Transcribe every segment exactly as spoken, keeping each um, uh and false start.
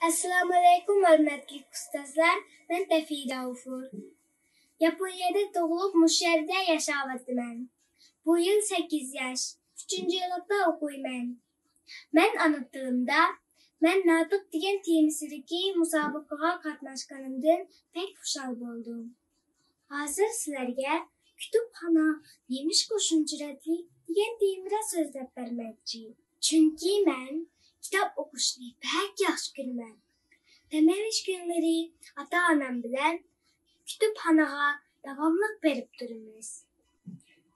ئەسسالامۇئەلەيكۇم، ھۆرمەتلىك ئۇستازلار، مەن تەفىدە غوپۇر. ياپونىيەدە تۇغۇلۇپ، مۇشۇ يەردە ياشاۋاتىمەن. بۇ يىل سەككىز ياش، ئۈچىنچى يىللىقتا ئوقۇيمەن. مەن ئانا تىلىمدا، مەن ناتىق دېگەن تېمىسىدىكى مۇسابىقىگە قاتناشقىنىمدىن بەك خۇشال بولدۇم. ھازىر سىلەرگە كۇتۇپخانا نېمىشقا شۇنچە رەتلىك دېگەن تېمىدا سۆزلەپ بەرمەكچى. چۈنكى مەن كىتاب ئوقۇشنى بەك ياخشى كۆرىمەن. دەم ئېلىش كۈنلىرى ئاتا-ئانام بىلەن كۇتۇپخانىغا داۋاملىق بېرىپ تۇرىمىز.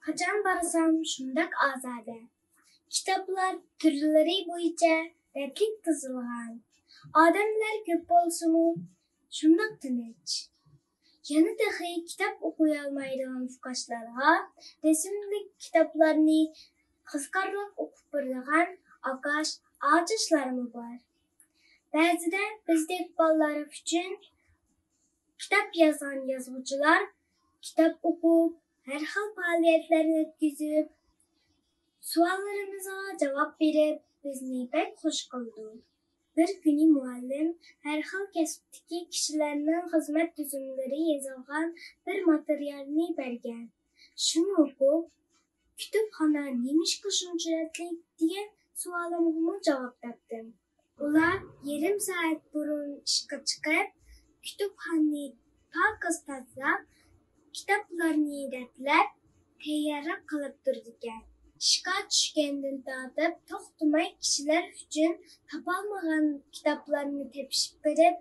قاچان بارسام شۇنداق ئازادە. كىتابلار تۈرلىرى بويىچە رەتلىك تىزىلغان. ئادەملەر كۆپ بولسىمۇ، شۇنداق تىنچ. يەنە تېخى كىتاب ئوقۇيالمايدىغان ئۇكاشلارغا رەسىملىك كىتابلارنى قىزىقارلىق ئوقۇپ بېرىدىغان ئاكاش، ئاچاشلارمۇ بار. بەزىدە بىزدەك بالىلار ئۈچۈن كىتاب يازغان يازغۇچىلار كىتاب ئوقۇپ، ھەر خىل پائالىيەتلەرنى ئۆتكۈزۈپ، سوئاللىرىمىزغا جاۋاب بېرىپ، بىزنى بەك خۇش قىلىدۇ. بىر كۈنى مۇئەللىم ھەر خىل كەسىپتىكى كىشىلەرنىڭ خىزمەت تۈزۈملىرى يېزىلغان بىر ماتېرىيالنى بەرگەن. شۇنى ئوقۇپ، كۇتۇپخانا نېمىشقا شۇنچە رەتلىك دېگەن سوئالىمغىمۇ جاۋاب تاپتىم. ئۇلار يېرىم سائەت بۇرۇن ئىشقا چىقىپ، كۇتۇپخانىنى پاكىز تازىلاپ، كىتابلارنى رەتلەپ، تەييارلىق قىلىپ تۇرىدىكەن. ئىشقا چۈشكەندىن تارتىپ توختىماي كىشىلەر ئۈچۈن تاپالمىغان كىتابلارنى تېپىشىپ بېرىپ،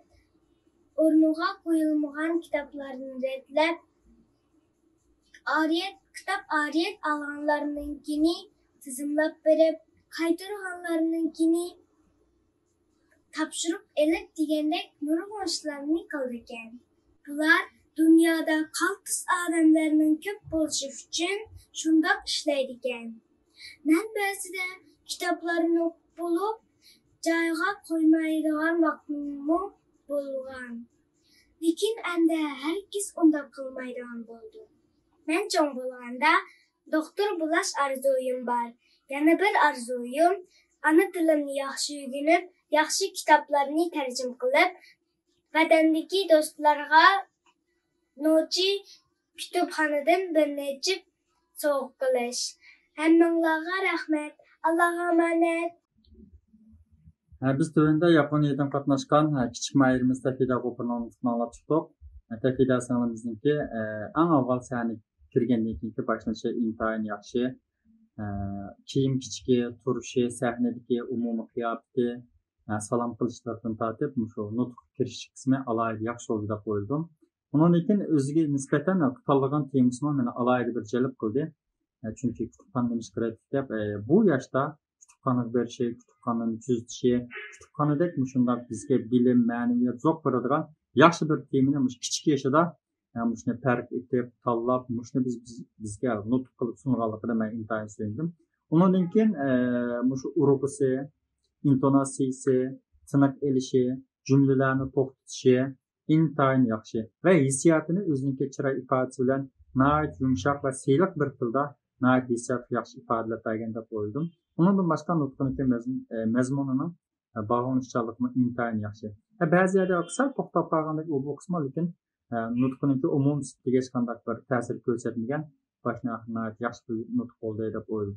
ئورنىغا قويۇلمىغان كىتابلارنى رەتلەپ، ئارىيەت، كىتاب ئارىيەت ئالغانلارنىڭكىنى تىزىملاپ بېرىپ، قايتۇرغانلارنىڭكىنى تاپشۇرۇپ ئېلىپ دېگەندەك نۇرغۇن ئىشلارنى قىلىدىكەن. بۇلار دۇنيادا قالتىس ئادەملەرنىڭ كۆپ بولۇشى ئۈچۈن شۇنداق ئىشلەيدىكەن. مەن بەزىدە كىتابلارنى بولۇپ جايىغا قويمايدىغان ۋاقتىممۇ بولغان. لېكىن ئەمدى ھەرگىز ئۇنداق قىلمايدىغان بولدۇم. مەن چوڭ بولغاندا دوختۇر بولاش ئارزۇيۇم بار. يەنە بىر ئارزۇيۇم، ئانا تىلىمنى ياخشى ئۆگىنىپ، ياخشى كىتابلارنى تەرجىمە قىلىپ، ۋەتەندىكى دوستلارغا نوچى كۇتۇپخانىدىن بىرنى ئېچىپ سوۋغا قىلىش. ھەممىڭلارغا رەھمەت. ئاللاغا ئامانەت. ھە، بىز تۆۋەندە ياپونىيەدىن قاتناشقان، ھە، كىچىك ماھىرىمىز تەفىدە غوپۇرنىڭ نۇتقىنى ئاڭلاپ چىقتۇق. ھە، تەفىدە سىڭلىمىزنىڭكى، ئە، ئەڭ ئاۋۋال سەھنىگە كىرگەندىن كېيىنكى باشلىنىشى ئىنتايىن ياخشى. ئە، كىيىم-كېچىكى، تۇرۇشى، سەھنىدىكى ئومۇمىي قىياپىتى، ئە، سالام قىلىشلىرىدىن تارتىپ مۇشۇ نۇتۇق كىرىش قىسمى ئالاھىدە ياخشى بولدى دەپ ئويلىدىم. ئۇنىڭدىن كېيىن ئۆزىگە نىسبەتەن تاللىغان تېمىسىمۇ مېنى ئالاھىدە بىر جەلپ قىلدى. ئە، چۈنكى كۇتۇپخانا نېمىشقا كېرەك دەپ، ئە، بۇ ياشتا كۇتۇپخانىغا بېرىشى، كۇتۇپخانىنى تۈزىتىشى، كۇتۇپخانىدەك مۇشۇنداق بىزگە بىلىم، مەنىۋىيەت زوق بېرىدىغان ياخشى بىر تېمىنى مۇشۇ كىچىك يېشىدا، ئە، مۇشۇنى پەرق ئېتىپ، تاللاپ، مۇشۇنى بىز، بىز، بىزگە نۇتۇق قىلىپ سۇنغانلىقىدا مەن ئىنتايىن سۆيۈندۈم. ئۇنىڭدىن كېيىن، ئە، مۇشۇ ئۇرغۇسى، ئىنتوناتسىيىسى، تىنىق ئېلىشى، جۈملىلەرنى توختىتىشى، ئىنتايىن ياخشى ۋە ھېسسىياتىنى ئۆزىنىڭكى چىراي ئىپادىسى بىلەن ناھايىتى يۇمشاق ۋە سىلىق بىر تىلدا ناھايىتى ھېسسىياتلىق ياخشى ئىپادىلەپ بەرگەن دەپ ئويلىدىم. ئۇنىڭدىن باشقا نۇتقىنىڭكى مەزمۇن-، ئە، مەزمۇنىنىڭ، ئە، باغلىنىشچانلىقىمۇ ئىنتايىن ياخشى. ئە، بەزى يەردە سەل توختاپ قالغاندەك بولۇپ قالسىمۇ، لېكىن، ئە، نۇتقىنىڭكى ئومۇمىي سۈپىتىگە ھېچقانداق بىر تەسىر كۆرسەتمىگەن، باشتىن ئاخىر ناھايىتى ياخشى بىر نۇتۇق بولدى دەپ ئويلىدىم.